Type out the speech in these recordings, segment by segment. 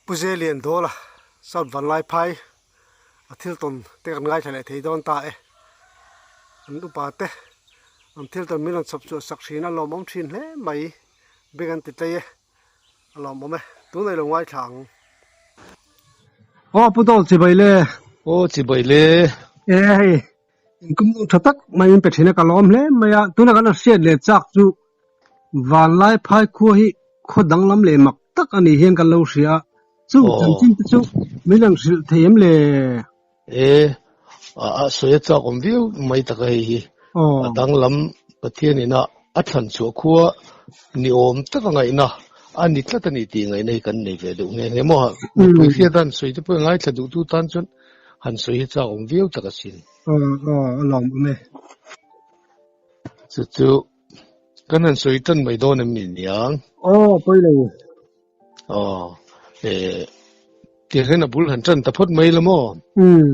Pu Zelian Dawla South Vanlaiphai a thil tawn te kan ngaithla leh thei dawn ta e. An upa te an thil tawn min rawn chhawp chhuah sak thin a lawmawm thin hle mai beng an ti tlei e a lawmawm e tunah i lo ngaithla ang. Aw Pu Dawl chibai le. Aw chibai le. E hei inkum tha tak mai min pe thin a ka lawm hle mai a tunah kan hriat leh chak chu Vanlaiphai khua hi khaw danglam leh mak tak a nih hian kan lo hria a, chung chanchin te chu min rawn hrilh thei em le? E, a sawi a chak awm viau mai tak a hei hi. A danglam Pathian ina a thlan chhuah khua ni awm tak a ngaihna a ni tlat a ni tih ngaihna hi kan nei ve deuh nghe nghe maw? Mipui hriat han sawi te pawh i ngaithla duhtu tan chuan han sawi hi chak awm viau tak asin. Aw, aw, a lawm awm e. Chu chu Kan han sawi tan mai dawn em ni niang? Aw, pawi lo. Aw, e, tiang hian a bul han tan ta phawt mai la maw? Umm.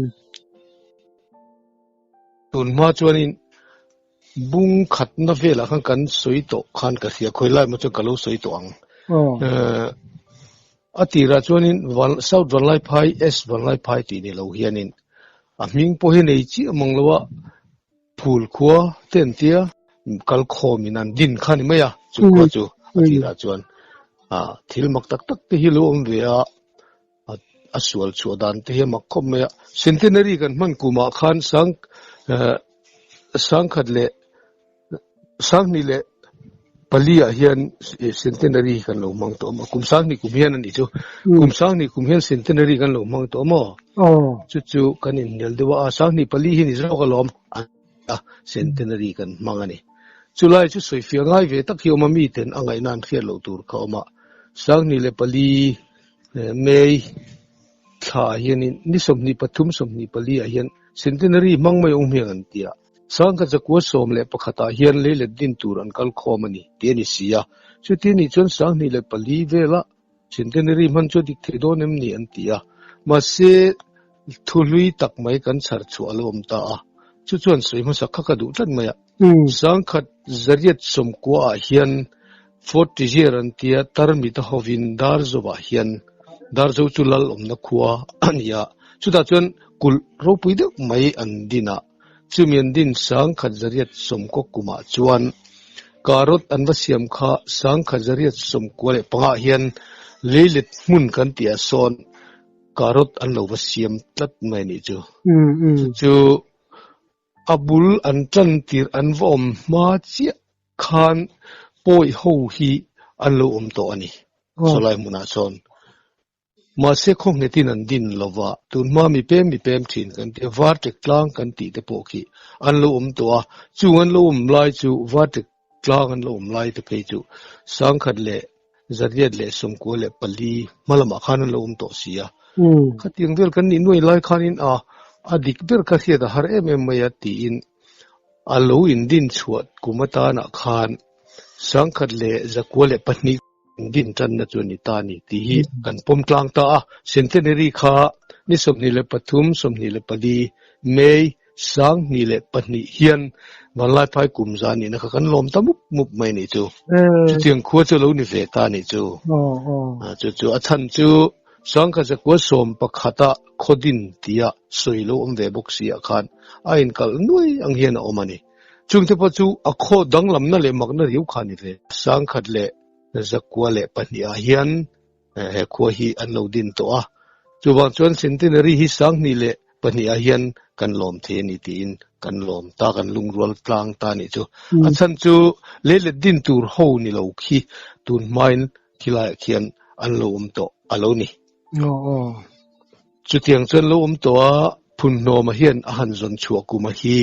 Tun hma chuanin bung khatna velah khan kan sawi tawh khan ka hria, khawi lai maw chuan ka lo sawi tawh ang. Aw. A tirah chuanin South Vanlaiphai, S Vanlaiphai tih ni lo hianin a hming pawh hi nei chiah mang lo a, Phul khua te an tia kal khawm in an din kha ni mai a, chu khua chu a tirah chuan thil mak tak tak te hi lo awm ve a, a sual chhuah dan te hi a mak khawp mai a. Centenary kan hman kumah khan sang sangkhat leh sanghnih leh pali ah hian centenary kan lo hmang tawh a, kum sanghnih kum hian a nih chu, kum sanghnih kum hian centenary kan lo hmang tawh a maw? Chu chu kan inhnial deuh a, sanghnih pali hi ni zawk alawm a, centenary kan hmang a ni. Chulai chu sawifiah ngai ve tak hi a awm a, miten a ngaihna an hriat loh tur kha a awm a, sanghnih leh pali May thla ah hianin ni 23 24 ah hian centenary hmang mai awm hian an ti a. Sangkhat zakua 11 ah hian leilet din tur an kal khawm a ni tih a ni si a. Chuti anih chuan 24 vela centenary hman chu a dik thei dawn em ni an ti a. Mahse, thu hlui tak mai kan chhar chhuah a lo awm ta a. Chu chuan sawi hmasa kha ka duh tlat mai a. 1990 ah hian Fort Tizier an tia Tarmita hovin Darzo-ah hian Darzo chu lal awmna khua a ni a. Chutah chuan kulh ropui deuh mai an din a. Chumi an din 1990 kumah chuan Karot an va siam kha 1995 ah hian leilet hmun kan tihah sawn Karot an lo va siam tlat mai a nih chu. Chu chu a bul an tan tir an va awm hma chiah khan pawi ho hi an lo awm tawh a ni sawlai hmunah sawn. Mahse khaw nghetin an din lo va, tunhma mi pem mi pem thin kan tih a, Varṭek tlang kan tih te pawh khi an lo awm tawh a, chung an lo awm lai chu Varṭek tlang an lo awm lai te phei chu 1994 hma lamah khan an lo awm tawh si a. Khatiang vel kan nih nuai lai khanin a a dik ber ka hriat a har em em mai a tiin a lo indin chhuah kum atanah khan 1902 Din tanna chu a ni ta a ni tih hi kan pawm tlang ta a. Centenary kha ni 23, 24 May 2002 hian Vanlaiphai kum za nihna kha kan lawm ta mup mup mai a nih chu. Chutiang khua chu a lo ni ve ta a nih chu. Chu chu a chhan chu 1911 ah Khawdin tia sawi lo awm ve bawk si ah khan a inkalh nuai ang hian a awm a ni. Chungte pawh chu a khaw danglamna leh makna riau kha a ni ve. 1902 ah hian he khua hi an lo din tawh a, chuvang chuan Centenary hi 2002 ah hian kan lawm thei a ni tiin kan lawm ta, kan lungrual tlang ta a nih chu. A chhan chu leilet din tur ho ni lo khi tun hmain khilaiah khian an lo awm tawh a lo ni. Chutiang chuan lo awm tawh a, Phunhnawma hian a han zawn chhuah kuma hi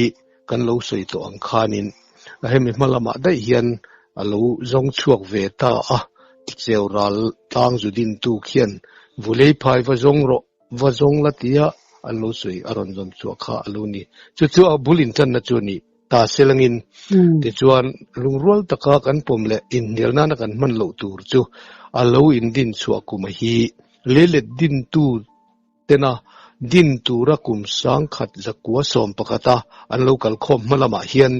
kan lo sawi tawh ang khanin a hemi hma lamah daih hian a lo zawng chhuak ve ta a, Cheu ral tlang zu dintu khian Vulei phai va zawng rawh, va zawng la tia an lo sawi a rawn zawn chhuah kha a lo ni. Chu chu a bul intanna chu a ni ta selangin tichuan lungrual taka kan pawm leh inhnial nana kan hman loh tur chu a lo indin chhuah kuma hi Leilet dintu tena din tura kum 1911 a an lo kal khawm hma lamah hian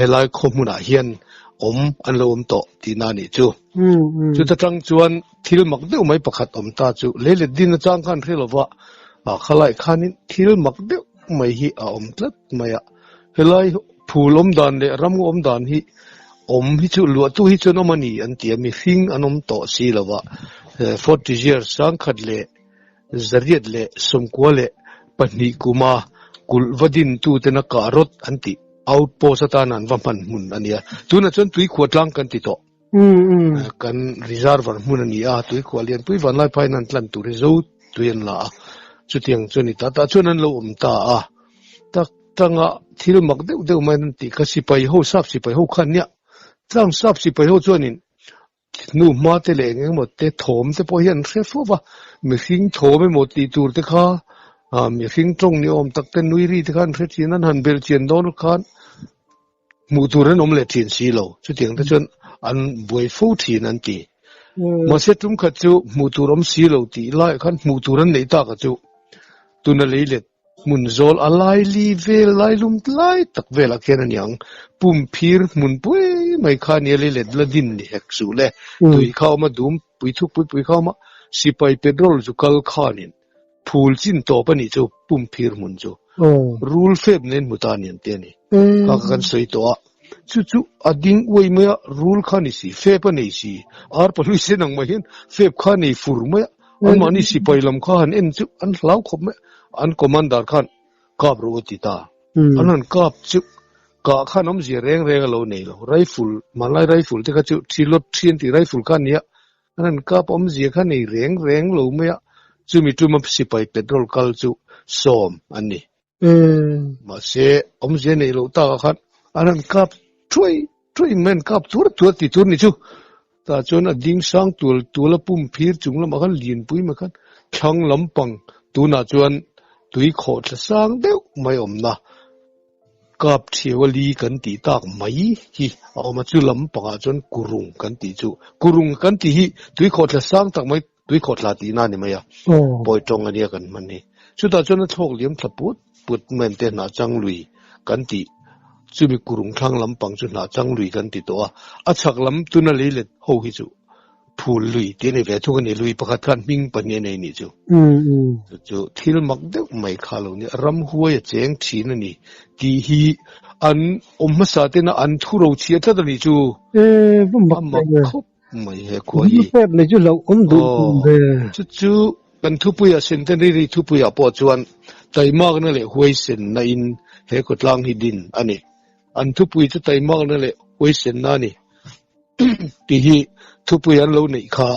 helai khaw hmunah hian awm an lo awm tawh tihna a nih chu. Chuta tang chuan thil mak deuh mai pakhat awm ta chu leilet din atang khan hre lova khalai khanin thil mak deuh mai hi a awm tlat mai a. Helai phul awm dan leh ram awm dan hi awm hi chu luahtu hi chuan awm a ni an ti a, mihring an awm tawh si lova forty years sangkhat leh 892 kuma kulh va dintuten a kah rawt an tih outpost atana an va hman hmun a nia. Tunah chuan tuikhuah tlang kan ti tawh. Kan reservoir hmun a ni a, tuikhuah lianpui vanlai phaiin an tlan tur hi zo tui an la a, chutiang chu a ni ta. Tah chuan an lo awm ta a, tak tanga thil mak deuh deuh mai an tih kha sipai ho, sap sipai ho khan nia. Tlang sap sipai ho chuanin Hnu hma te leh eng emaw te thawm te pawh hi an hre fo va, mihring thawm emaw tih tur te kha mihring tawng ni awm tak te nui ri te kha an hre thin an han belh chian dawn khan hmuh tur an awm leh thin si lo, chutiang te chuan an buai fo thin an ti. Mahse tum khat chu hmuh tur awm si lo tih laiah khan hmuh tur an neih tak a chu tuna lei let Hmun zawl a laili vel lailum lai tak velah khian a niang. Pum phir hmun pui mai kha nia lei let la din ni hek suh le. Tui kha a awm a, dum pui thuk pui pui kha a awm a, sipai petrol chu kal khanin phul chin tawp a nih chu pum phir hmun chu. Rul fep nen hmu ta nian te a ni. Kha kha kan sawi tawh a. Chu chu a ding uai mai a, rul kha ni si, fep a nei si. Ar pahlui sen ang mai hian fep kha a nei fur mai a. Anmahni sipai lam kha han en chu an hlau khawp mai a, an commander khan kap rawh u ti ta. An han kap chu kah khan awmzia reng reng a lo nei lo, rifle, hmanlai rifle te kha chu thi lawt thi an tih rifle kha a nia, an han kap awmzia kha nei reng reng lo mai a, chumi tuma sipai petrol kal chu sawm an ni. Mahse awmzia nei loh takah khan an han kap thuai thuai mai, an kap tuar tuar tih tur ni chu. Tah chuan a ding sang tual tual a pum phir chung lamah khan lianpui mai khan thlang lampang tunah chuan tui khawh thla sang deuh mai awmna kap thiau a li kan tih tak mai hi a awm a, chu lampangah chuan kurung kan tih chu kurung kan tih hi tui khawh thla sang tak mai tui khawh thla tihna a ni mai a, pawi tawng a nia kan hman hi. Chutah chuan a thlawk liam thla put put mai an te hnah chang lui kan tih chumi kurung thlang lampang chu hnah chang lui kan ti tawh a, a chhak lam tuna lei let ho hi chu phul lui tih a ni ve thung a ni, lui pakhat khan hming pahnih a nei nih chu. Chu chu thil mak deuh mai kha lo nia, ramhuai a cheng thin a ni tih hi an awm hmasa tena an thu ro chhiah tlat a nih chu. A mak khawp. Mai he khua hi. Pep nei chu hlauh awm duh ve. Chu chu kan thupuia centenary thupuiah pawh chuan taimakna leh huaisenna in he khawtlang hi din a ni. An thupui chu taimakna leh huaisenna a ni tih hi thupui an lo neih kha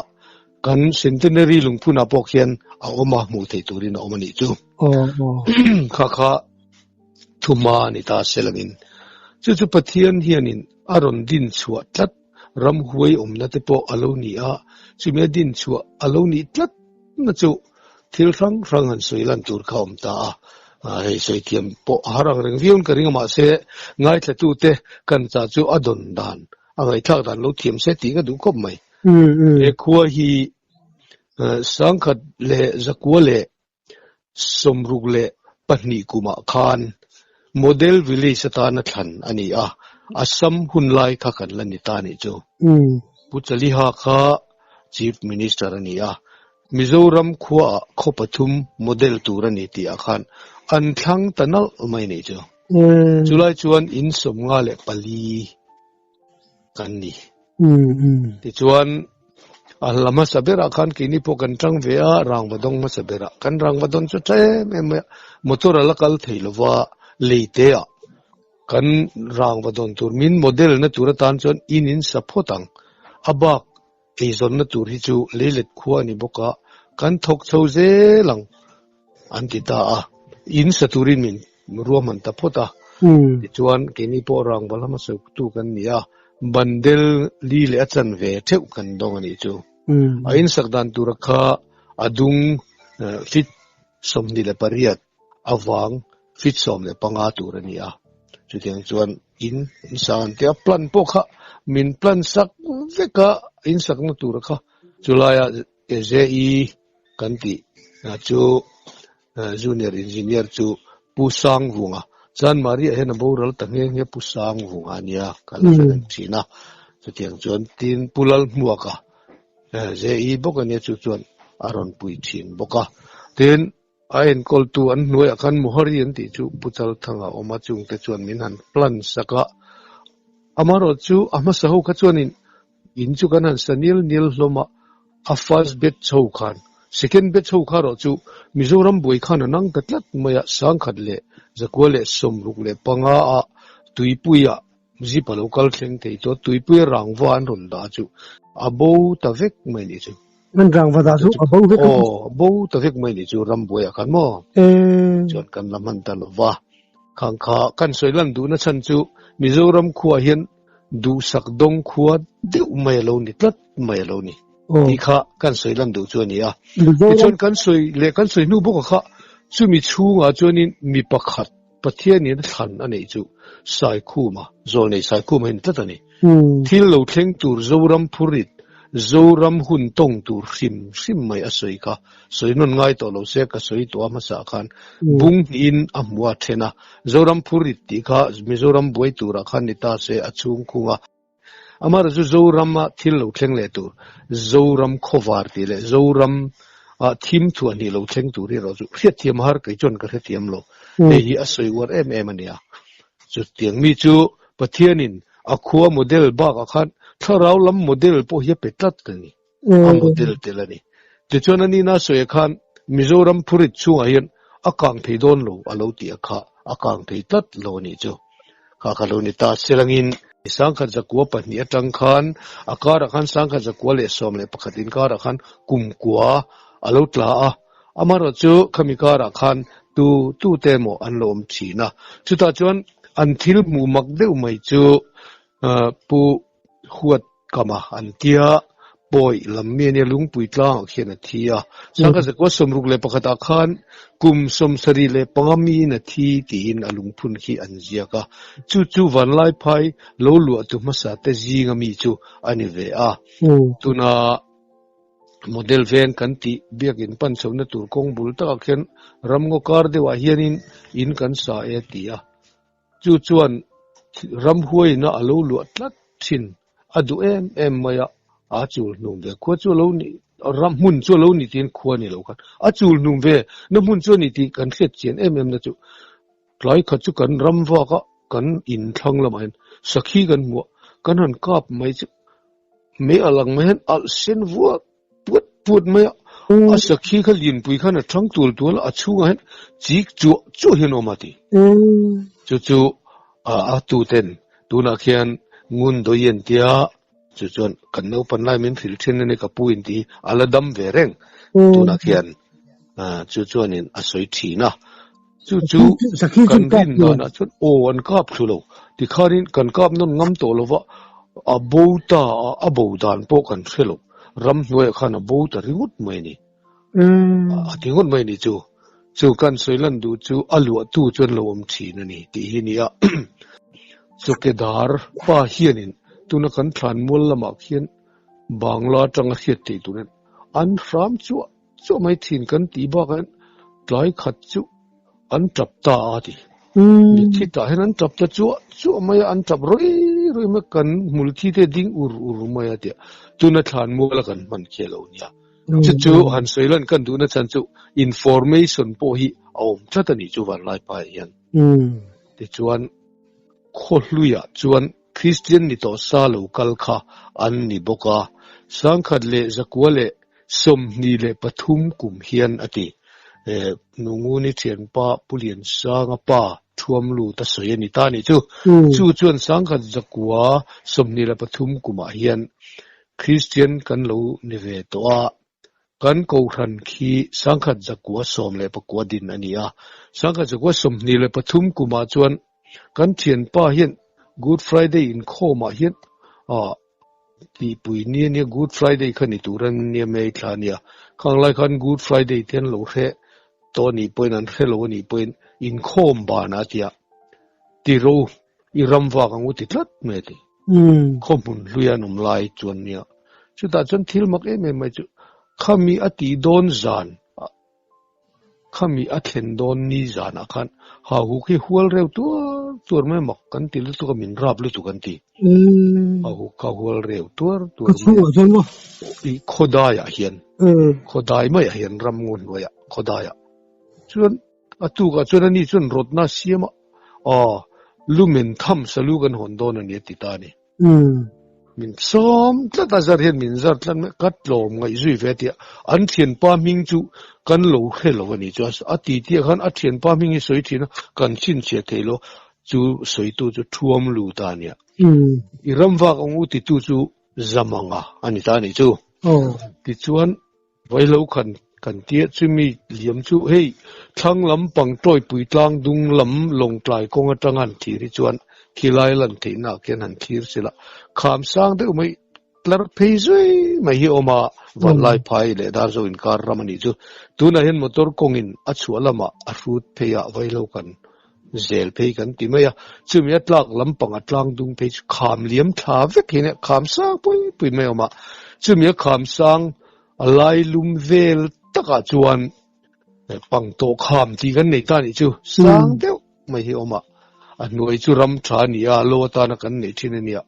kan centenary lungphunah pawh khian a awm a, hmuh theih turin a awm a nih chu. Kha kha thuma a ni ta selangin chu chu Pathian hianin a rawn din chhuah tlat. Ramhuai awmna te pawh a lo ni a, chumi a din chhuah a lo nih tlat na chu thil hrang hrang han sawi lan tur kha a awm ta a, hei sawi thiam pawh a har ang reng viau in ka ring a, mahse ngaithlatute kan chah chu a dawn dan, a ngaihthlak dan lo thiam se tih ka duh khawp mai. He khua hi 1962 kumah khan Model Village atana thlan a ni a, Assam hun lai kha kan la ni ta nih chu. Pu Chaliha kha Chief Minister a ni a, Mizoram khuaah khaw pathum model tur a ni tihah khan an thlang ta nalh mai nih chu. Chulai chuan in 54 kan ni. Tichuan, a hla hmasa berah khan keini pawh kan tang ve a, rangva dawng hmasa berah. Kan rangva dawn chu tha em em mai a, motor a la kal thei lova, leite ah kan rangva dawn tur min model na tur atan chuan in in sa phawt ang. A bak eizawnna tur hi chu leilet khua a ni bawk a, kan thawk chho zel ang an ti ta a, in sa turin min ruahman ta phawt a. Tichuan, keini pawh rangva lama sawitu kan ni a, bandel li leh a chanve theuh kan dawng a nih chu. A insak dan tura kha a dung feet 28 avang feet 15 tur a ni a. Chutiang chuan in in sang an tia plan pawh kha min plan sak vek a, in sakna tura kha chulaia JE kan tih chu Junior Engineer chu Pu Sangvunga Chanmari ah hian a boral ta nghe nghe Pu Sangvunga a nia ka la hre reng thin a, chutiang chuan tin Pu Lalhmuaka JE bawk a nia chu chuan a rawn pui thin bawk a. Tin a enkawltu an hnuaiah khan Muhari an tih chu Pu Chalthanga a awm a, chungte chuan min han plan sak a. Amaherawhchu chu a hmasa ho kha chuanin In chu kan han sa nil nil hlawm a, a first batch ho khan second batch ho kha erawh chu Mizoram buai khan a nang ta tlat mai a, sangkhat leh zakua leh 65 ah tuipuia zip a lo kal thleng thei tawh, tuipuia rangva an rawn dah chu a bo ta vek mai nih chu. An rangva dah chu a bo vek a. Aw, a bo ta vek mai nih chu ram buaiah khan maw? Chuan kan la hman ta lo va. Khang kha kan sawi lan duhna chhan chu Mizoram khuaah hian Duhsak dawng khua deuh mai a lo ni tlat mai a lo ni tih kha kan sawi lan duh chu a ni a. Tichuan kan sawi leh kan sawi hnu bawk a kha chumi chhungah chuanin mi pakhat Pathianin a thlan a neih chu Saikhuma, Zawlnei Saikhuma hi a ni tlat a ni. Thil lo thleng tur Zoram phurit, Zoram hun tawng tur hrim hrim mai a sawi kha sawi nawn ngai tawh lo se ka sawi tawh a hmasa khan bung hnihin a hmu a then a, Zoram phurit tih kha Mizoram buai turah khan ni ta se a chhung khung a. Amaherawhchu chu Zorama thil lo thleng leh tur, Zoram khawvar tih leh Zoram ah thim thuah hnih lo thleng tur hi erawh chu hriatthiam har kei chuan ka hrethiam lo. Hei hi a sawi uar em em a nia. Chutiang mi chu Pathianin a khua model bakah khan thlarau lam model pawh hi a pe tlat a ni. A model tel a ni. Tichuan a nihna sawi khan Mizoram phurit chhungah hian a kang thei dawn lo a lo tih a kha a kang thei tlat lo a nih chu. Kha kha lo ni ta selangin sangkhat zakua pahnih atang khan a karah khan sangkhat zakua leh sawm leh pakhat inkarah khan kum kua a lo tla a, amaherawh chu khami karah khan tu tu te emaw an lo awm thin a. Chutah chuan an thil hmuh mak deuh mai chu Pu Huat Kama an tia, Pawi lam mi a nia, Lungpui tlangah khian a thi a. Sangha zakua 61 ah khan kum 75 miin a thi tiin a lungphun khi an ziak a. Chu chu Vanlaiphai lo luahtu hmasa te zinga mi chu a ni ve a. Tuna model veng kan tih biakin pan chhohna tur kawng bul takah khian ramngaw kar deuhah hianin in kan sa e a ti a. Chu chuan ramhuaina a lo luah tlat thin a duh em em mai a, a chul hnum ve. Khua chu a lo ni, ram hmun chu a lo ni tiin khua ni lo khan a chul hnum ve na hmun chu a ni tih kan hriat chian em em na chu tlai khat chu kan ram vak a, kan in thlang lamah hian sakhi kan hmuh a, kan han kap mai chu mei alh ang mai hian alh sen vuak puat puat mai a, a sakhi kha lianpui khan a thang tual tual a, a chhungah hian chik chuah chuah hian a awm a ti. Chu chu a tu ten tunah khian ngun dawi an tia, chu chuan kan naupan lai min hrilh thin a ni ka pu in tih hi a la dam ve reng tunah khian chu chuanin a sawi thin a. Chu chu kan rin danah chuan aw an kap thlu lo tikhanin kan kap nawn ngam tawh lo va, a bo ta a, a bo dan pawh kan hre lo, ramhnuaiah khan a bo ta ringawt mai a ni, a ti ngawt mai a ni chu. Chu kan sawi lan duh chu a luahtu chuan lo awm thin a ni tih hi a ni a. Chawkedar pa hianin tuna kan thlan mual lamah khian Bangla atanga hriat theih turin an hram chuah Chu mai thin kan tih bakah hian tlai khat chu an tap ta a ti. Mitthi tah hian an tap ta chuah chuah mai a, an tap rawi rawi mai a, kan hmulthi te ding ur ur mai a tia. Tuna thlan muala kan hman khi a lo nia. Chu chu han sawi lan kan duhna chhan chu information pawh hi a awm tlat a nih chu Vanlaipa hian. Tichuan Khawhluiah chuan Kristian ni tawh sa lo kal kha an ni bawk a, 1923 kum hian a ti. Nunguni thianpa Pu Liansanga pa thuam lut a sawi a ni ta a nih chu. Chu chuan 1923 kumah hian Kristian kan lo ni ve tawh a, kan Kohhran khi 1919 din a ni a. 1923 kumah chuan Kan thianpa hian Good Friday inkhawmah hian ah tihpui ni a nia, Good Friday kha ni tur a nia May thla a nia. Khang lai khan Good Friday te an lo hre tawh a nih pawhin an hre lo a nih pawhin inkhawm banah a ti a, tiro i ram vak ang u ti tlat mai a ti. Khaw hmun hlui an awm lai chuan nia. Chutah chuan thil mak em em mai chu khami a tih dawn zan. Khami a thlen dawn ni zanah khan hauhuk hi hual reuh tuar tuar mai mak kan ti lutuk a, min rap lutuk an ti. Hauhuk kha hual reuh tuar tuar mai a, i khawdaiah hian, khawdai maiah hian ramngaw hnuaiah khawdaiah chuan a tukah chuan ani chuan rawtna a siam a, aw lumen tham salu kan hawn dawn a ni a ti ta a ni. Min sawm tlat a, zar hian min zar tlat mai, ka tlawm ngaih zui ve a ti a, an thianpa hming chu kan lo hre lo a ni chu a ti tih ah khan a thianpa hming hi sawi thin a, kan chhinchhiah thei lo, chu sawitu chu thuam lut a nia. I ram vak ang u titu chu Zamanga a ni ta a nih chu. Tichuan Vaihlo khan kan tia chumi liam chu hei thlang lam pang tawipui tlang dung lam lawngtlai kawng atanga han thlir hi chuan khilai lan theihna ah khian han thlir sela kham sang deuh mai tlar phei zui mai hi a awm a, Vanlai phai leh Darzo inkar ram a nih chu. Tunah hian motor kawngin a chhuah lamah a hrut phei a Vaihlo kan zel phei kan ti mai a, chumi a tlak lampang a tlang dung phei chu kham liam thla vek hi nia, kham sang pui pui mai a awm a, chumi a kham sang a lai lum vel takah chuan pang tawh kham tih kan nei ta nih chu sang deuh mai hi a awm a, a hnuai chu ram tha a ni a, lo atana kan neih thin a nia,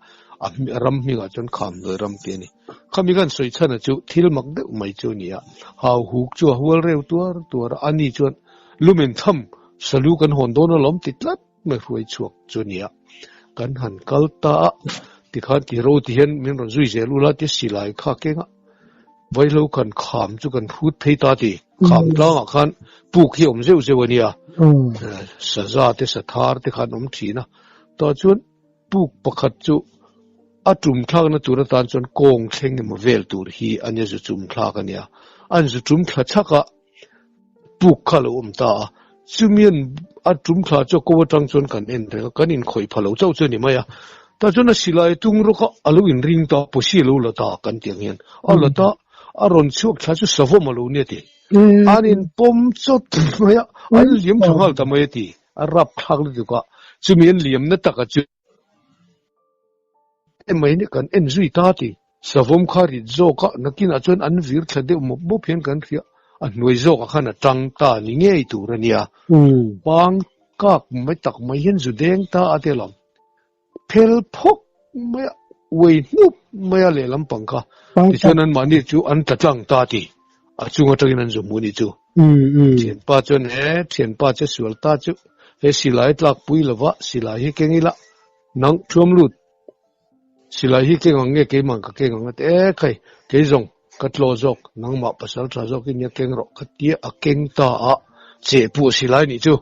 a ram hmingah chuan kham hnuai ram tih a ni. Khami kan sawi chhan a chu thil mak deuh mai chu a ni a, hauhuk chu a hual reu tuar tuar a, ani chuan lumen tham Salu kan hawn dawn alawm ti tlat mai hruai chhuak chu a nia. Kan han kal ta a, tikhan ti ro ti hian min rawn zui zel ula tia silai kha keng a, vaihlo kan kham chu kan hrut phei ta ti. Kham tlangah khan puk hi a awm zeuh zeuh a nia, saza te sathar te khan awm thin a, tah chuan puk pakhat chu a tum thlakna tur atan chuan kawng thleng emaw vel tur hi a nia zu chum thlak a nia. An zu tum thla chhak a. Puk kha a lo awm ta a, chumian a tum thla chu a ko atang chuan kan en reng a, kan inkhawih pha lo chauh chu a ni mai a. Tah chuan a silai tung rawk a, a lo inring ta, pawsi a lo la ta kan tih ang hian a la ta, a rawn chhuak thla chu savawm a lo nia ti. An inpawm chawt mai a, an liam thla nghal ta mai a ti, a rap thlak lutuk a, chumi an liamna taka chu. Emai nih kan en zui ta ti. Savawm kha rit zawk a, nakinah chuan an vir thla deuh mawp mawp hian kan hria. A hnuai zawkah khan a tang ta ni ngei tur a nia. Pang kak mai tak mai hian zu deng ta a tel ang. Phel phawk mai a, uai hnup mai a lehlam pang kha. Tichuan anmahni chu an tla tlang ta ti. A chung atangin an zu hmu ni chu. Thianpa chuan he thianpa che sual ta chu he silai tlakpui lova silai hi keng ila. Nang thuam lut silai hi keng ang nge keimah ka keng ang a ti e khai kei zawng ka tlaw zawk nangmah pasal tha zawk in nia keng rawh ka tia a keng ta a che pawh silai nih chu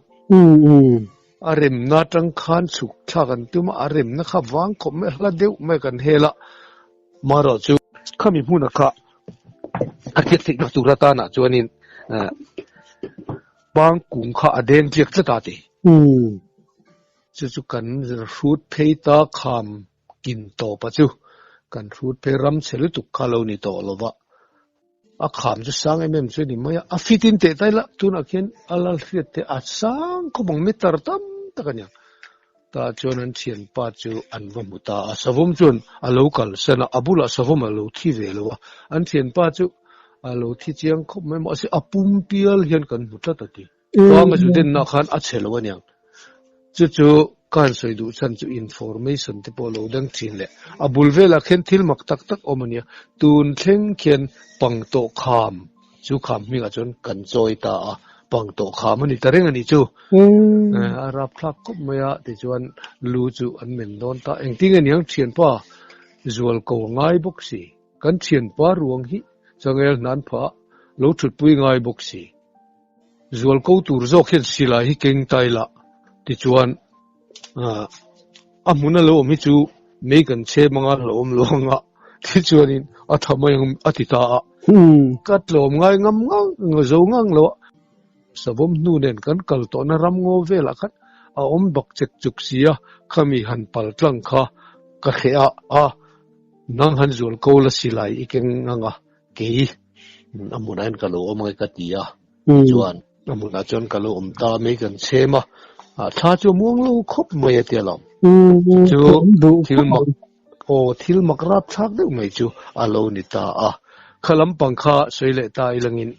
a remna atang khan chhuk thlak an tum a a remna kha vang khawp mai a hla deuh mai kan hel a marawh chu khami hmunah kha a hriat theihna tur atanah chuanin bang kung kha a deng tliak tlat a ti. Chu chu kan hrut phei ta kham kin tawp a chu kan hrut phei ram chhe lutuk kha lo ni tawh lo va, a kham chu sang em em chu a ni mai a, a fit in teh ta ila tunah khian a lal hriat te a sang khawp ang meter tam tak a ni ang. Tah chuan an thianpa chu an va hmu ta a, savawm chuan a lo kalsan a, a bulah savawm a lo thi ve lo a, an thianpa chu a lo thi chiang khawp mai mahse a pum pial hian kan hmu tlat a ti. Huanga zu denna khan a chhe lo aniang. Chu chu ka han sawi duh chhan chu information te pawh lo deng thin leh a bul velah khian thil mak tak tak awm ania. Tun thleng khian pangtawh kham chu kham hmingah chuan kan chawi ta a, pangtawh kham a ni ta reng a nih chu. A rapthlak khawp mai a tichuan lu chu an men dawn ta. Engtin nge niang thianpa zual ko a ngai bawk si. Kan thianpa ruang hi changel hnan phah lo thutpui ngai bawk si. Zual ko tur zawk hian silai hi keng ta ila tichuan a hmun a lo awm hi chu mei kan chhem anga lo awm lo anga tichuanin a tha mai ang a ti ta a. Ka tlawm ngai ngam ngang zo ngang lo a. Savawm hnu nen kan kal tawhna ram ngaw velah khan a awm bak chek chuk si a, khami han pal tlang kha ka hreh a, a nang han zual ko la silai i keng anga Kei a hmunah hian ka lo awm ange ka ti a, chuan a hmunah chuan ka lo awm ta mai kan chhem a, thla chu a muang lo khawp mai a tia lo. Chu thil mak aw thil mak rap thlak deuh mai chu a lo ni ta a. Kha lampang kha sawi leh ta ilangin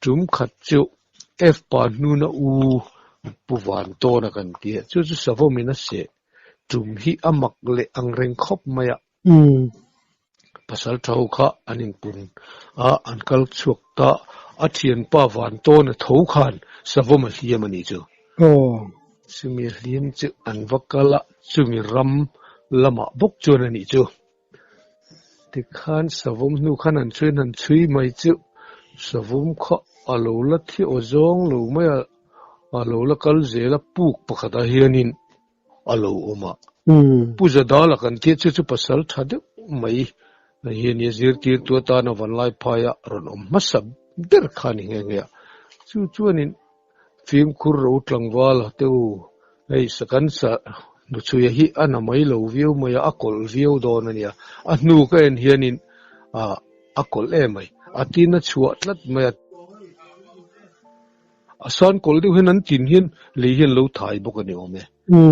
tum khat chu. F pa hnuna u Pu Vantawna kan ti a, chu chu savawmin a seh tum hi a mak leh angreng khawp mai a. Pasal tha ho kha an inpun a, an kal chhuak ta. A thianpa Vantawna tho khan savawm a hliam a nih chu. Chumi a hliam chu an va kal a, chumi ram lamah bawk chuan a nih chu. Tikhan savawm hnu khan an chhui an chhui mai chu savawm kha a lo la thi aw zawng lo mai a, a lo la kal zel a, puk pakhatah hianin a lo awm a. Pu Zadala kan tih chu chu pasal tha deuh mai hi a nia, zirtirtu atana Vanlaiphaia rawn awm hmasa ber kha a ni nghe nghe a. Chu chuanin Fimkhur ro tlangval a te u, hei sakan sa hnuchhuia hi a na mai lo viau mai a, a kawlh viau dawn a nia. A hnu ka en hianin a kawlh em mai, a tin a chhuah tlat mai a. A san kawlh deuh hian an tin hian lei hian lo thai bawk a ni awm e.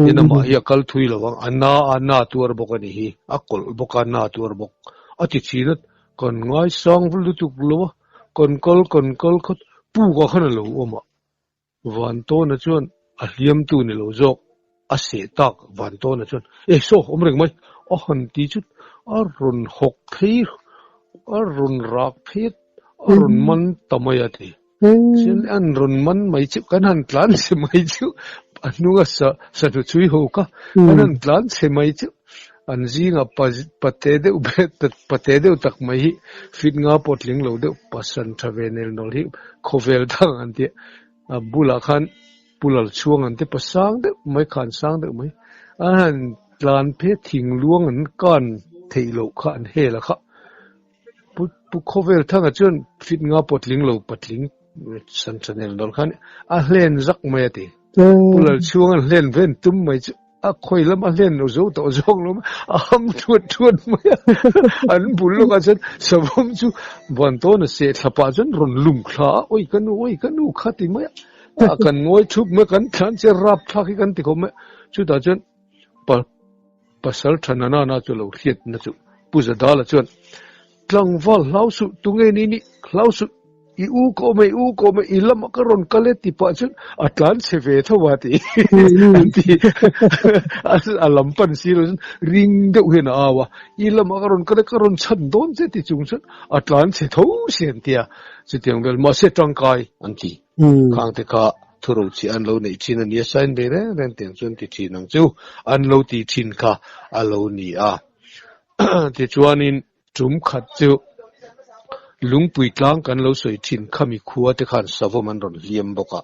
Tin amah hi a kal thui lo ang, a na a na tuar bawk a ni hi, a kawlh bawk a na tuar bawk. A ti thin a, kan ngaisang lutuk lo a. Kan kal kan kal khat puk ah khan a lo awm a, Vantawna chuan a hliamtu ni lo zawk a seh tak Vantawna chuan e saw awm reng mai a han ti chu a rawn hawk phei a rawn rak phei a rawn man ta mai a ti. Chuan an rawn man mai chu kan han tlan chhe mai chu a hnunga sa sahnu chhui ho kha kan han tlan chhe mai chu An zingah pate deuh pate deuh tak mai hi fit nga pawh tling lo deuh pasan tha ve nel nawl hi khawvel dang an ti a. A bulah khan Pu Lalchhuang an ti pa sang deuh mai khan sang deuh mai a han tlan phei thing luang an kan theih loh kha an hel a kha. Pu Pu Khawvel Thanga chuan fit nga pawh tling lo patling san tha nel nawl khan a hlen zak mai a ti. Pu Lalchhuang an hlen ven tum mai chu a khawi lam a hlen lo zo tawh zawk lo a ham thuat thuat mai a an bul lawkah chuan savawm chu Vantawna seh thla pah chuan rawn lum thla a awi ka nu awi ka nu kha ti mai a kan ngawi thup mai kan thlan che rap thlak hi kan ti khawp mai chutah chuan pa pasal tha na na chu lo hriat na chu Pu Zadala chuan Tlangval hlau suh, tunge ni nih hlau suh, i u ka awm e, i u ka awm e, i lamah ka rawn kal e ti pah chuan a tlan chhe ve tho a ti an ti. A lam pan si lo chuan ring deuh hian a au a, i lamah ka rawn kal e, ka rawn chhan dawn che ti chung chuan a tlan chhe tho si an ti a, chutiang vel mahse tangkai an ti. Khang te kha thuro chi an lo neih thin a nia, sign ve reng reng tiang chuan ti thin ang chu an lo ti thin kha a lo ni a. Tichuanin tum khat chu lungpui tlang kan lo sawi thin khami khua te khan savawm an rawn hliam bawk a.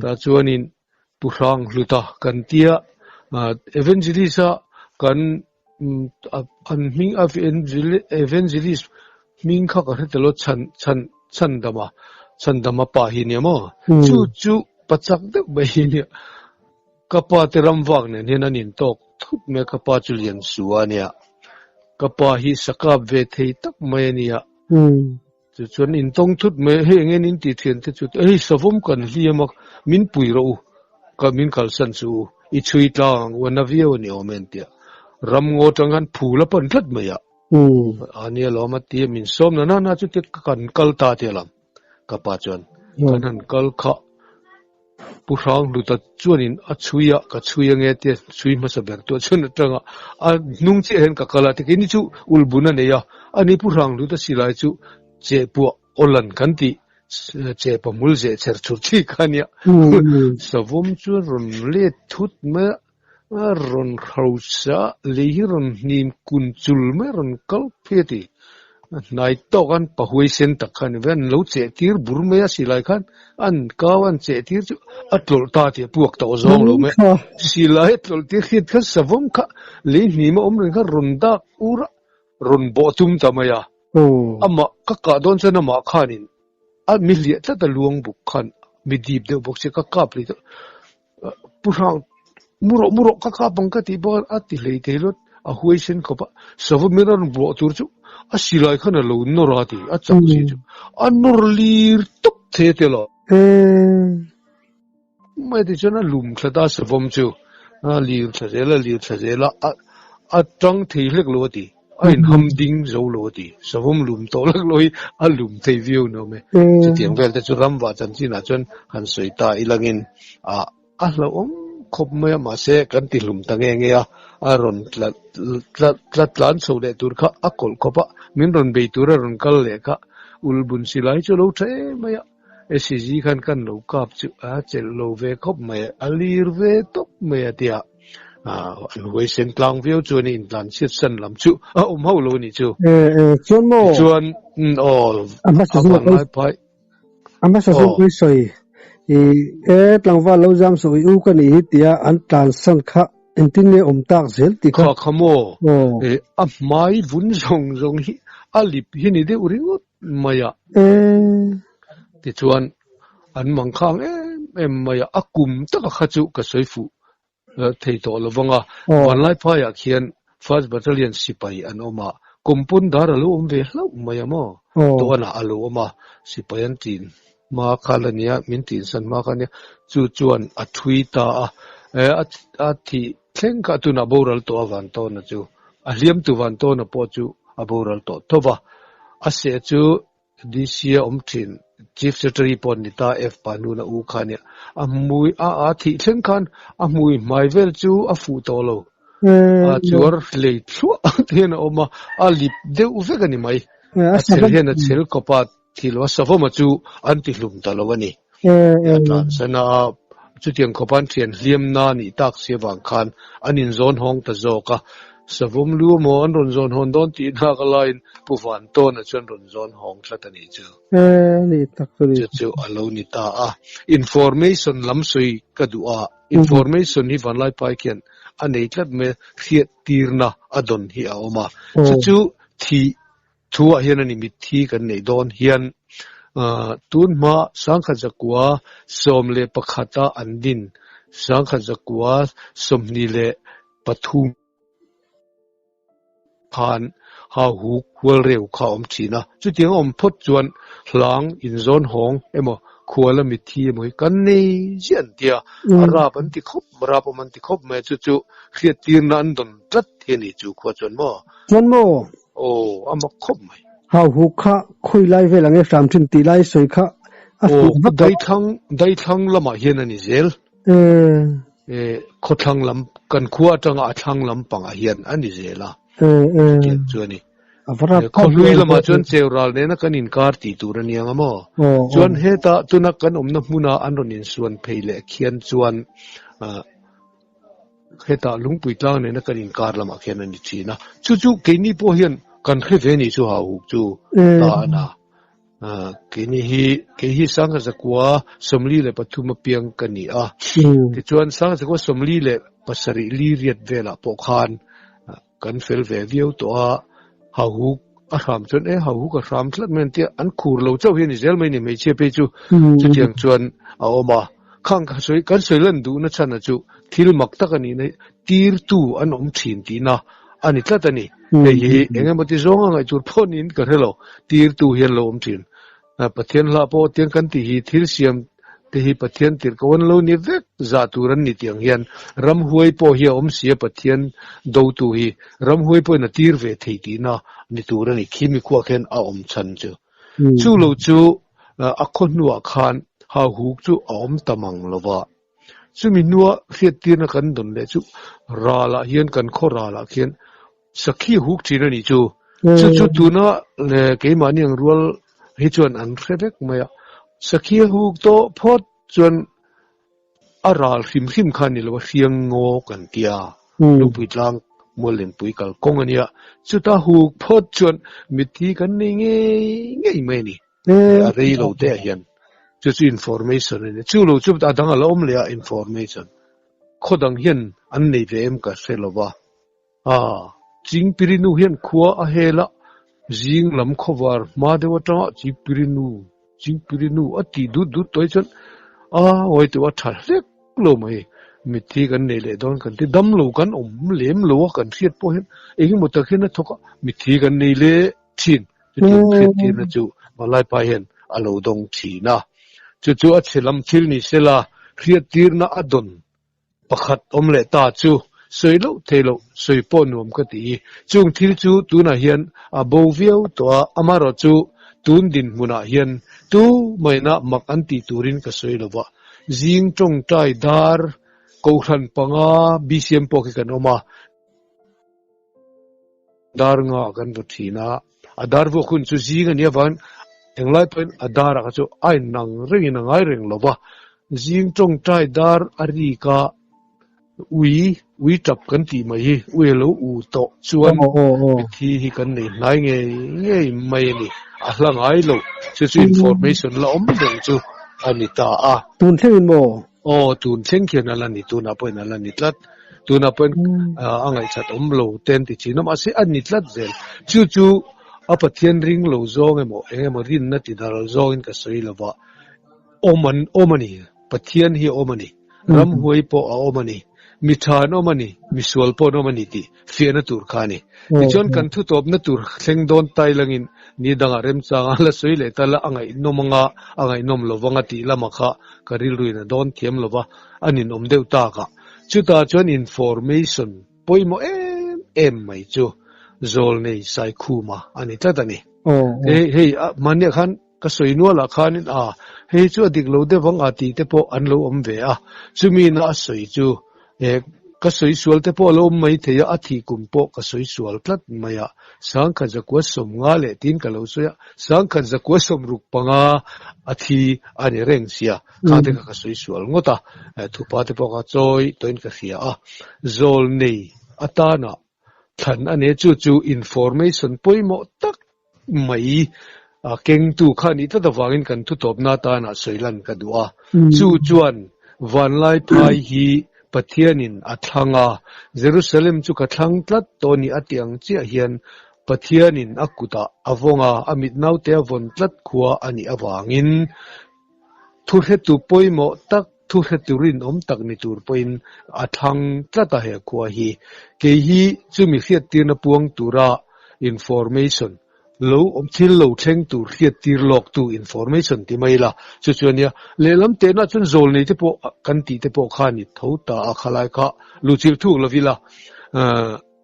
Tah chuanin Pu Hrang Hluta kan tia Evangelist a kan an hming Evangelist hming kha ka hre tel aw chhan chhan chhandama chhandama pa hi nia maw chu chu pachak deuh mai hi nia. Ka pa te ram vak nen hian an intawk thut mai a, ka pa chu lian su a nia. Ka pa hi sakap ve thei tak mai a nia. Chu chuan intawng thut mai a, hei enge nin tih thian te chu hei savawm kan hliam a, min pui rawh u, ka min kalsan chu u, i chhui tlang ang u a na viau a ni awm e an ti a. Ram ngaw tang khan phul a pan tlat mai a. A nia lawm a ti a, min sawm na na na chu ti kan kal ta ti a lam. Ka pa chuan kan han kal kha Pu Hranghluta chuanin a chhui a, ka chhui ange tia chhui hmasa ber tuah chuan atanga a hnung chiah hian ka kal a, tikini chu ulbun a nei a, ani Pu Hranghluta silai chu chehpuah awlan kan tih chehpa hmul zeh chher chhur chi kha ania. Savawm chu a rawn let thut mai a, a rawn hausa lei hi rawn hnim kun chul mai a rawn kal phei a ti. A hnai tawk an pahuai sen tak kha a ni ve, an lo cheh tir bur mai a silai khan an kau an cheh tir chu a tlawlh ta tih a puak tawh zawng lo mai. Silai a tlawlh tir hian khan savawm kha lei hnim a awm reng khan rawn dak ur a, rawn bawh tum ta mai a. Amah ka kah dawn chuan amah khanin a mi hliah tlat a luang buk khan mi dip deuh bawk sia ka kap leh deuh. Pu Hrang, mu rawh, mu rawh, ka kap ang ka tih bawk a, a ti hlei thei luat, a huaisen khawp a, sava min rawn buah tur chu a silai khan a lo nawr a ti, a chak si chu, a nawr lir tawp thei a tel a. Mai ti chuan a lum thla ta savawm chu, a lir thla zel a, lir thla zel a, a tang thei hlek lo a ti. A inham ding zo lo a ti. Savawm lum tawh lak lo hi a lum thei viau ni awm e. Chutiang vel te chu ramvah chanchinah chuan han sawi ta ilangin a a hlauhawm khawp mai a, mahse kan ti hlum ta nge nge a, a rawn tla tla tlan chho leh tur kha a kawlh khawp a, min rawn bei tur a rawn kal leh kha ulbun silai chu a lo tha em mai a, SCG khan kan lo kap chu a chelh lo ve khawp mai a, a lir ve tawp mai a tia an huaisen tlang viau chuan in tlan chhiat san lam chu a awm hauh lo a nih chu. Chuan maw? Tichuan aw a vanlai phai. A hmasa zawk mai sawi i e tlangval lo zam suh i u ka nih hi tia an tlansan kha engtin nge awm tak zel tih kha. Kha kha maw e a hmai vun zawng zawng hi a lip hi ni deuh ringawt mai a. Tichuan an mangkhang em em mai a, a kum taka kha chu ka sawi fuh thei tawh lo vang a, Vanlaiphaiah khian First Battalion sipai an awm a, kum pawn dar a lo awm ve hlauh mai a maw? Tawnah a lo awm a, sipai an tin hma kha la nia, min tin san hma kha nia, chu chuan a thui ta a, a thih thleng kha tunah boral tawh a Vantawna chu, a hliamtu Vantawna pawh chu a boral tawh tho va, a seh chu DC a awm thin. Chief Secretary pawh ni ta F pa hnuna u kha nia. A hmui a a thih thleng khan a hmui hmai vel chu a fuh tawh lo. A chuar lei thluah te hian a awm a, a lip deuh vek a ni mai. A chel hian a chel kawp a, thih lo a savawma chu an ti hlum ta lo a ni. A tlansan a, chutiang khawpa an thian hliamna nih tak si avang khan an inzawn hawng ta zawk a. Savawm lu emaw an rawn zawn hawn dawn tih hnak a laiin Pu Vantawna chuan rawn zawn hawng tlat a nih chu. Chu chu a lo ni ta a. Information lam sawi ka duh a, information hi Vanlaipai khian a nei tlat mai a, hriattirna a dawn hi a awm a. Chu chu thih Thuah hian a ni mitthi kan neih dawn hian tun hma sangkhat zakua 11 a an din sangkhat zakua 23 khan ha huk hual reu kha a awm thin a. Chutiang a awm phawt chuan hlang inzawn hawng emaw khuala mitthi emaw hi kan nei ziah an tia, a rap an ti khawp, rap awm an ti khawp mai a, chu chu hriattirna an dawn tlat hi a ni chu khua chuan maw? Chuan maw? Aw, a mak khawp mai. Hau huk kha khawi lai vel ang e hram thin tih lai sawi kha a fuh vak lo. Aw, daithlang lamah hian a ni zel. Khawthlang lam, kan khua atanga a thlang lam pangah hian a ni zel a. Chutiang chu a ni. Khawhlui lamah chuan cheural nena kan inkar tih tur a nia nga maw? Chuan heta tuna kan awmna hmuna an rawn insuan phei leh khian chuan Hetah lungpui tlang nena kan inkar lamah khian a ni thin a, chu chu keini pawh hian kan hre ve ni chu hauhuk chu ta a na. Keini hi kei hi Sangha Zakua 43 a piang ka ni a, tichuan Sangha Zakua 47 li riat velah pawh khan Kan fel ve viau tawh a, hauhuk a hram chuan e hauhuk a hram tlat mai an tia, an khur lo chauh hi a ni zel mai ni hmeichhia phei chu chutiang chuan a awm a. Khang ka sawi kan sawi lan duhna chhan a chu thil mak tak a nihna hi tirtu an awm thin tihna a ni tlat a ni. Hei hi eng emaw ti zawnga ngaihtur pawh niin ka hre lo, tirtu hi an lo awm thin. Pathian hlah pawh tiang kan tih hi thil siam te hi Pathian tirh ko an lo ni vek zah tur an ni tiang hian ramhuai pawh hi a awm si a Pathian dotu hi ramhuai pawhin a tir ve thei tihna ni tur a ni khi mi khuah khian a awm chhan chu chu lo chu a khaw hnuah khan hauhuk chu a awm ta mang lo va chumi hnua hriattirna kan dawn leh chu ralah hian kan khaw ralah khian Sakhi huk thin a nih chu. Chu chu tuna keimahni ang rual hi chuan an hre vek mai a. Sakhi a huk tawh phawt chuan a ral hrim hrim kha a ni lo a, hriang ngaw kan tia, Lungpui tlang mual lenpui kal kawng a nia. Chuta huk phawt chuan mitthi kan nei ngei ngei mai a ni. A rei lo te ah hian chu chu information a ni. Chu lo chu a dang a la awm leh a information. Khaw dang hian an nei ve em ka hre lo va. A, Chingpirinu hian khua a hel a, zing lam khawvar hma deuh atanga Chingpirinu, Chingpirinu a tih dut dut tawh hi chuan a hawi teuh a tha hlek lo mai. Mitthi kan nei leh dawn kan ti, dam lo kan awm lem lo a kan hriat pawh hian engemaw tak hian a thawk a, mitthi kan nei leh thin. Chutiang hriattirna chu Malaipa hian a lo dawng thin a. Chu chu a chhe lam thil ni sela hriattirna a dawn Pakhat awm leh ta chu Sawi loh thei loh, sawi pawh nuam ka ti i. Chung thil chu tunah hian a bo viau tawh a, amaherawh chu tun dinhmunah hian tu maina mak an tih turin ka sawi lo va. Zing tawngtai dar Kohhran panga BCM pawh khi kan awm a. Dar nga kan vaw thin a, a dar vuak hun chu zing a nih avangin englai pawhin a darah kha chu a inang rengin a ngai reng lo va, zing tawngtai dar a rik a, ui, ui tap kan tih mai hi, ui a lo u tawh chuan mithi hi kan nei hnai ngei ngei mai a ni, a hla ngai lo, chu chu information la awm reng chu a ni ta a. Tun thlengin maw? Aw, tun thleng khian a la ni, tunah pawhin a la ni tlat. Tunah pawhin a ngaihchat awm lo te an ti thin a, mahse a ni tlat zel. Chu chu a Pathian ring lo zawng emaw eng emaw rinna ti dal zawngin ka sawi lo va, awm an awm a ni, Pathian hi a awm a ni, ramhuai pawh a awm a ni, mi tha an awm a ni, mi sual pawh an awm a ni tih fiahna tur kha a ni. Tichuan kan thutawpna tur thleng dawn tai langin ni dangah remchang a la sawi leh ta la, a ngaihnawm anga a ngaihnawm lo vanga tih lamah kha ka rilruin a dawn thiam lo va, a ninawm deuh takah. Chutah chuan information pawimawh em em mai chu Zawlnei Saikhuma a ni tlat a ni. Hei hei mahniah khan ka sawi nualah khanin a hei chu a dik lo deuh ang a tih te pawh an lo awm ve a, chumi na a sawi chu ka sawi sual te pawh a lo awm mai thei a, a thih kum pawh ka sawi sual tlat mai a, Sangkhat zakua sawmnga leh tiin ka lo sawi a, sangkhat zakua sawmruk panga a thi a ni reng sia. Kha te kha ka sawi sual ngawt a, thupa te pawh kha chawi tawhin ka hria a, zawl nei atana thlan a nia chu chu information pawimawh tak mai a kengtu kha a nih tlat avangin kan thutawpna atana sawi lan ka duh a, chu chuan vanlai phai hi Pathianin a thlang a, Jerusalem chu ka thlang tlat tawh a ni a tih ang chiah hian Pathianin a kutah a vawng a, a mit naute a vawn tlat khua a nih avangin Thuhretu pawimawh tak, thuhretu rinawm tak ni tur pawhin a thlang tlat a he khua hi. Kei hi chumi hriattirna puang tura information lo awm, thil lo thleng tur hriattir lawktu information ti mai ila, chu chu a nia. Lehlam tehna chuan zawlnei te pawh kan tih te pawh kha a ni tho ta a, khalai kha luhchilh thuk lo ila,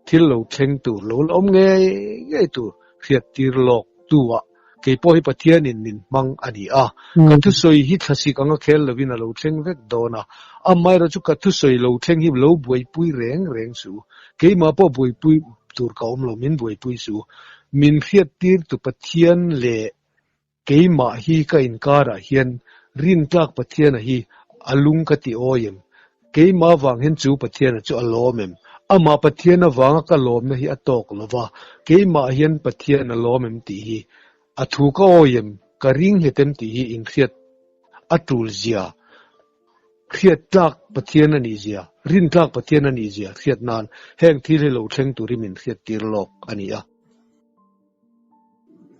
thil lo thleng tur lo la awm ngei ngei tur hriattir lawktu ah kei pawh hi Pathianin min hmang a ni a, ka thusawi hi thlasik anga khel lovin a lo thleng vek dawn a, amaherawh chu ka thusawi lo thleng hi lo buaipui reng reng suh, keimah pawh buaipui tur ka awm lo, min buaipui suh, min hriattir tu Pathian leh Keimah hi ka inkarah hian rintlak Pathiana hi a lung ka ti awi em? Keimah vang hian chu Pathiana chu a lawm em? Amah Pathian avanga ka lawmna hi a tawk lo va, keimah hian Pathian a lawm em tih hi a thu ka awi em? Ka ring nghet em tih hi inhriat a tul zia, hriattlak Pathian a nih zia, rintlak Pathian a nih zia hriat nan heng thil hi lo thleng turin min hriattir lawk a ni a.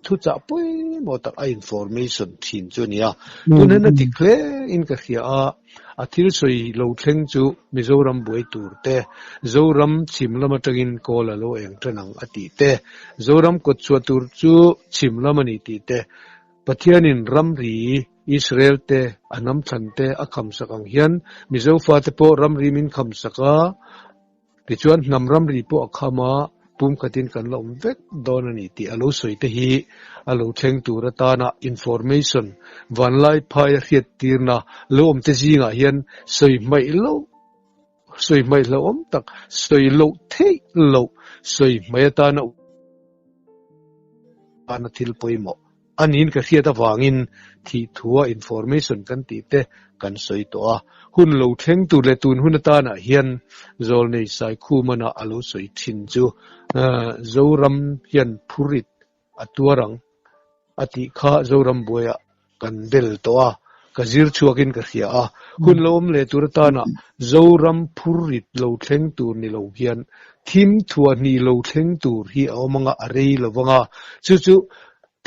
Thuchah pawimawh tak a information thin chu a ni a, tun hian a dik hle in ka hria a, a thil sawi lo thleng chu Mizoram buai tur te, Zoram chhim lam atangin kawl a lo eng tan ang a tih te, Zoram kawt chhuah tur chu chhim lam a ni tih te, Pathianin ramri Israel te a hnam thlan te a khamsak ang hian Mizo fate pawh ramri min khamsak a, Tichuan hnam ramri pawh a kham a, pumkhatin kan la awm vek dawn a ni tih a lo sawi te hi a lo thleng tur atana information vanlai phaia hriattirna lo awm te zingah hian sawi hmaih loh sawi hmaih hlauhawm tak, sawi loh theih loh sawi hmaih atana tana thil pawimawh A niin ka hriat avangin thih thua information kan tih te kan sawi tawh a. Hun lo thleng tur leh tun hun atanah hian Zawlnei Saikhumana a lo sawi thin chu Zoram hian phurit a tuar ang a tih kha Zoram buaiah kan bel tawh a, ka zir chhuakin ka hria a. Hun lo awm leh tur atanah Zoram phurit lo thleng tur ni lo hian thim thuahhnih lo thleng tur hi a awm anga a rei lo vang a, chu chu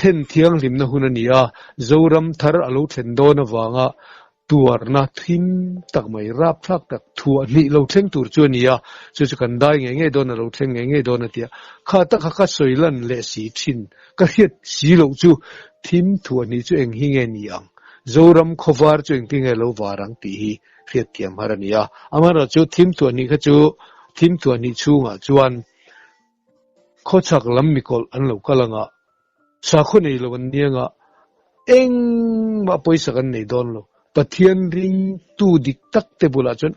Then thianghlimna hun a ni a, Zoram thar a lo thlen dawn avanga tuarna thim tak mai, rapthlak tak, thuahhnih lo thleng tur chu a ni a, chu chu kan dai ngei ngei dawn, a lo thleng ngei ngei dawn a ti a. Kha tak kha ka sawi lan leh si thin, ka hriat si loh chu thim thuahhnih chu eng hi nge ni ang, Zoram khawvar chu engtin nge lo var ang tih hi hriatthiam har a ni a. Amaherawhchu thim thuahhnih kha chu Thim thuah hnih chhungah chuan khawchhak lam mikawlh an lo kal anga, sakhaw nei lo an ni anga, engmah pawisa kan nei dawn lo. Pathian ringtu dik tak te bulah chuan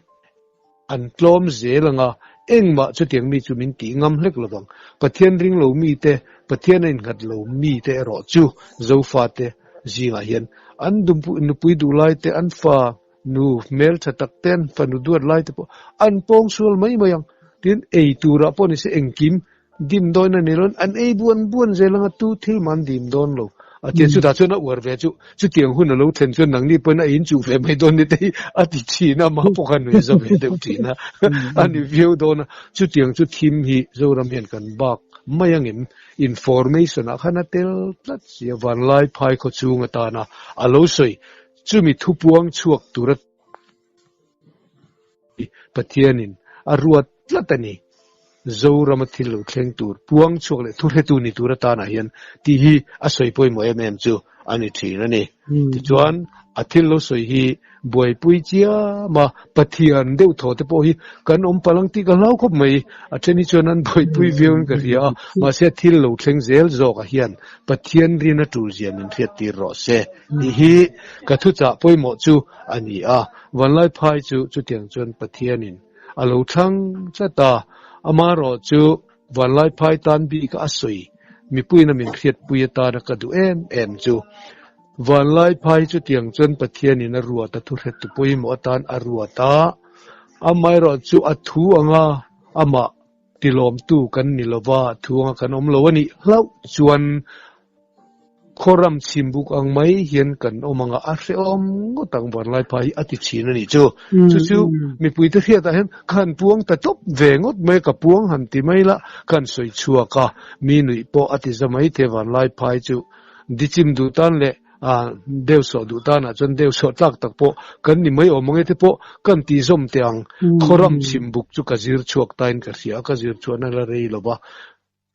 an tlawm zel anga, engmah chutiang mi chu min tih ngam hlek lovang. Pathian ring lo mite, Pathian a innghat lo mite erawh chu Zofate zingah hian an nupui duh laite, an fa Nu hmeltha tak te an fanu duat lai te pawh an pawng sual mai mai ang. Tin, ei turah pawh nise engkim dim dawn a ni lo, an ei buan buan zel anga tu thil mah an dim dawn lo. A tia chutah chuan a uar ve chu chutiang hun a lo thlen chuan nangni pawhin a inchuh ve mai dawn ni te hi a ti thin a, amah pawh khan nuih za ve deuh thin a, a ni viau dawn a. Chutiang chu thim hi Zoram hian kan bak mai angem information ah khan a tel tlat si a, vanlai phai khaw chung atana a lo sawi Chumi thupuang chhuak tura Pathianin a ruat tlat a ni. Zorama thil lo thleng tur puang chhuak leh thuhretu ni tur atanah hian tih hi a sawi pawimawh em em chu a ni thin a ni. Tichuan, a thil lo sawi hi buaipui chiam a, Pathian deuh thaw te pawh hi kan awm palh ang tih ka hlau khawp mai. A then hi chuan an buaipui viau in ka hria a, mahse thil lo thleng zel zawkah hian Pathian rin a tul zia min hriattir rawh se. Tih hi ka thuchah pawimawh chu a ni a, Vanlaiphai chu chutiang chuan Pathianin a lo thlang tlat a, amaherawh chu Vanlaiphai tan bik a sawi mipuiin a min hriatpui atana ka duh em em chu Vanlaiphai chutiang chuan Pathianin a ruat a thuhretu pawimawh atan a ruat a, amaherawh chu a thu anga amah tilawmtu kan ni lova thu anga kan awm lo a nih hlauh chuan Khawram chhimbuk ang mai hian kan awm anga a hrehawm ngawt ang Vanlaipa hi a ti thin a nih chu. Chu chu mipuite hriatah hian ka han puang ta tawp ve ngawt mai a, ka puang han ti mai la, ka han sawi chhuak a, mi nuih pawh a ti za mai thei Vanlaipa hi chu dichim duh tan leh deu sawh duh tanah chuan deu sawh tlak tak pawh kan ni mai awm ang e te pawh kan tih zawm teh ang. Khawram chhimbuk chu ka zir chhuak tain ka hria a, ka zir chhuahna la rei lo va.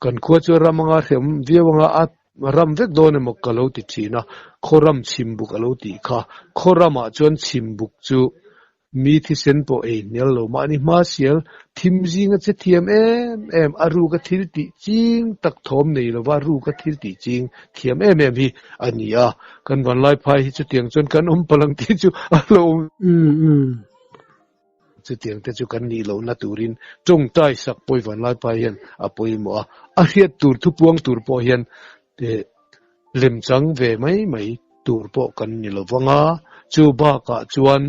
Kan khua chu ram anga hrem viau anga a ram vek dawn emaw ka lo ti thin a, khaw ram chhimbuk a lo tih kha. Khaw ramah chuan chhimbuk chu mi thisen pawh ei hnial lo mahni hma sial thim zinga che thiam em em, a ruka thil tih ching tak thawm nei lova ruka thil tih ching thiam em em hi a ni a. Kan vanlaiphai hi chutiang chuan kan awm palh ang tih chu a lo awm. Chutiang te chu kan nih lohna turin tawngtai sak pawi Vanlaipa hian a pawimawh a, a hriat tur thupuang tur pawh hian lemchang ve mai mai tur pawh kan ni lo vang a, chu bakah chuan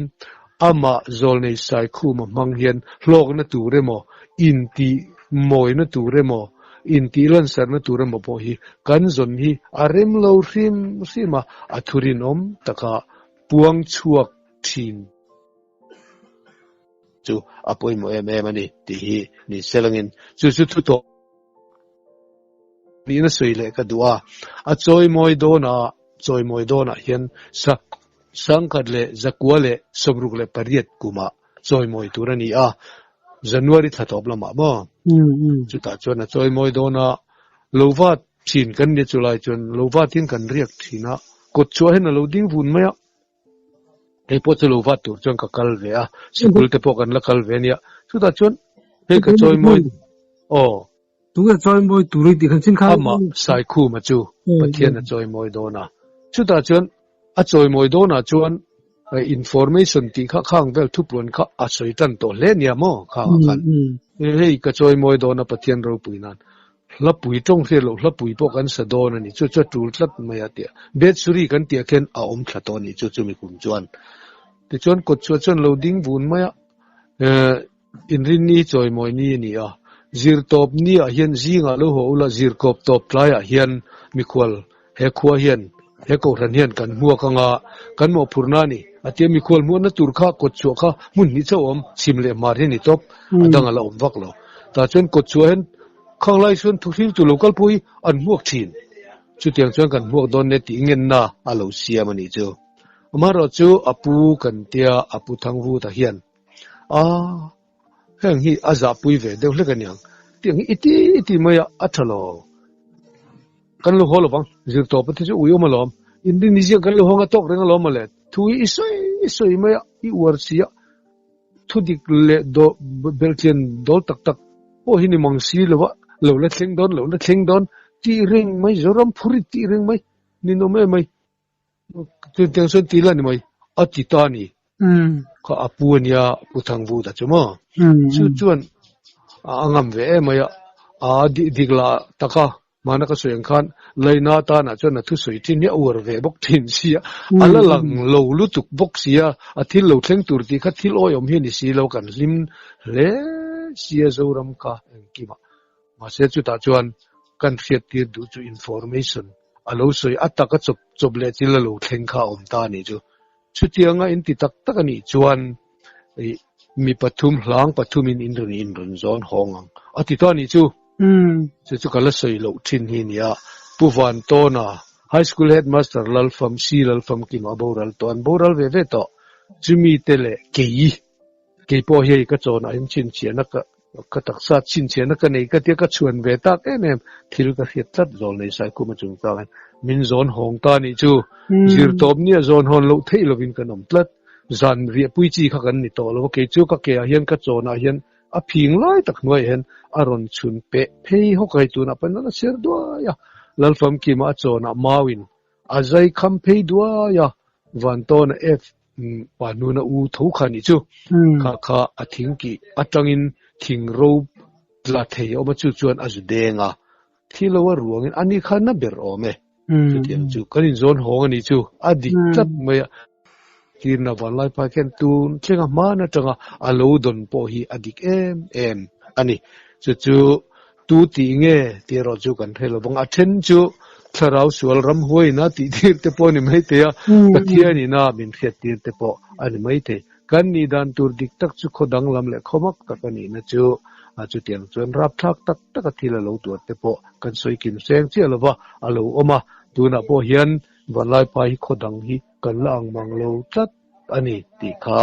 amah Zawlnei Saikhuma hmang hian hlawkna tur emaw, intih mawina tur emaw, intih lansarna tur emaw pawh hi kan zawn hi a rem lo hrim hrim a, a thurinawm taka puang chhuak thin. Chu a pawimawh em em a ni tih hi ni selangin chu chu thu tawh nihna sawi leh ka duh a, a chawimawi dawnah chawimawi dawnah hian sa sangkhat leh zakua leh 68 kumah chawimawi tur a ni a, January thla tawp lamah maw chutah chuan a chawimawi dawna lo va thin kan nia chulai chuan lo va tin kan riak thin a, kawt chhuah hian a lo ding vun mai a. Hei pawh chu lo vat tur chuan ka kal ve a, sikul te pawh kan la kal ve ania. Chutah chuan hei ka chawimawi aw. Tunge chawimawi tur i tih khan chin kha. Amah Saikhuma chu Pathian a chawimawi dawn a. Chutah chuan a chawimawi dawnah chuan information tih kha khang vel thupuan kha a sawi tan tawh hle ania maw khangah khan. Hei ka chawimawi dawn a Pathian ropui nan. Hlapui tawng hriat loh hlapui pawh kan sa dawn a ni. Chu chu a tul tlat mai a tia. Bethsuri kan tih ah khian a awm thla tawh a ni chu chumi kum chuan. Tichuan kawtchhuah chuan lo ding vun mai a, inrinni hi chawimawi ni a ni a. Zirtawp ni ah hian zingah lo haw ula zirkawp tawp tlaiah hian mikhual he khua hian he kohhran hian kan hmuak anga kan mawhphurhna a ni. A tia mikhual hmuahna tur kha kawtchhuah kha hmun hnih chauh a awm, chhim leh hmar hi a ni tawp, a dang a la awm vak lo. Tah chuan kawtchhuah hian Khang lai chuan thuhriltu lo kal pawh hi an hmuak thin. Chutiang chuan kan hmuak dawn nia tih ngenna a lo siam a nih chu. Amaherawh chu a pu kan tia a pu Thangvuta hian a heng hi a zahpui ve deuh hlek a niang. Tiang hi i ti i ti mai a, a tha lo. Kan lo haw lovang, zirtawp a thi chu ui awm alawm. Inrinni ziang kan lo hawng a tawk reng alawm mawle. Thu hi i sawi i sawi mai a, i uar si a. Thudik leh belhchian dawl tak tak pawh hi ni mang si lo a, lo la thleng dawn, lo la thleng dawn tih reng mai, Zoram phurit tih reng mai, ninawm em mai. Chutiang chuan ti la ni mai, a ti ta a ni. Kha a pu a nia, Pu Thangvuta chu maw? Chu chuan a ngam ve em mai a, a dik lah tak a, Hmana ka sawi ang khan Laina tanah chuan a thusawi thin hi a uar ve bawk thin sia, a la lang lo lutuk bawk sia, a thil lo thleng tur tih kha thil awihawm hi a ni si lo, kan hlim hle sia Zoram kha engkimah. Mahse chutah chuan kan hriattir duh chu information a lo sawi a taka chawp chawp leh thil a lo thleng kha a awm ta a nih chu. Chutianga inti tak tak a nih chuan ih mi pathum hlang pathumin in rawn in rawn zawn hawng ang a ti ta a nih chu. Chu chu ka la sawi loh thin hi nia. Pu Vantawna, High School Headmaster Lalfam, C Lalfamkima a boral tawh, an boral ve ve tawh. Chumi te leh kei, kei pawh hei ka chawnah hian chhinchhiahna ka ka taksa chhinchhiahna ka nei ka tia ka chhuan ve tak em em thil ka hriat tlat zawl nei Saikhuma chungchang hian min zawn hawng ta nih chu. Zirtawp nia zawn hawn loh theih lovin kan awm tlat. Zan riahpui chi kha kan ni tawh lo a, kei chu ka keah hian ka chawnah hian A phing lai tak hnuaiah hian a rawn chhun peh phei hawk a, hei tunah pawhin a la ser duai a, Lalfamkima a chawnah mauin a zai kham phei duai a, Vantawna F pa hnuna u tho kha nih chu, kha kha a thing kih atangin thing ro tla thei a awm a, chu chuan a zu deng a, thi lo a ruangin ani kha na ber awm e. Chutiang chu kan inzawn hawng a nih chu a dik tlat mai a. Tirna vanlai phai khian tun thlenga hman atanga a lo dawn pawh hi a dik em em a ni. Chu chu tu tih nge tih erawh chu kan hre lo vang. A then chu thlarau sual ram huaina tih tir te pawh a ni mai thei a, Pathianina min hriat tir te pawh a ni mai thei. Kan nih dan tur dik tak chu khaw danglam leh khaw mak tak a nihna chu chutiang chuan rapthlak tak tak a thil a lo tuar te pawh kan sawi kim seng chiah lova a lo awm a, tunah pawh hian Vanlaipa hi khaw dang hi kan la ang mang lo tlat a ni tih kha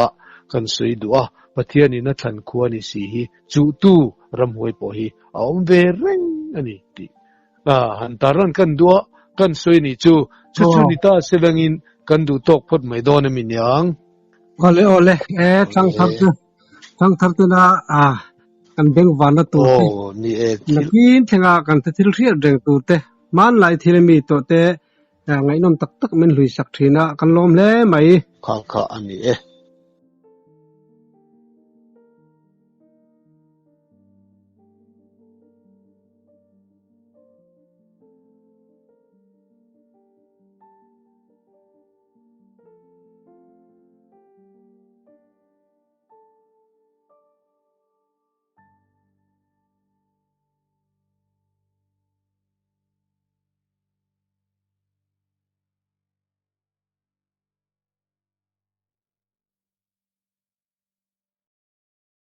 kan sawi duh a, Pathianin a thlan khua ni si hi chuhtu ramhuai pawh hi a awm ve reng a ni tih han tarlan kan duh a, kan sawi nih chu chu chu ni ta se langin kan duh tawk phawt mai dawn a mi niang. Awle awle e thang thar chu thang thar te na a kan beng van na tur te Aw ni e thil nakin thlenga kan te thil hriat reng tur te hmanlai thil mi tawh te ngaihnawm tak tak min hlui sak thin a kan lawm hle mai. Kha kha a ni e.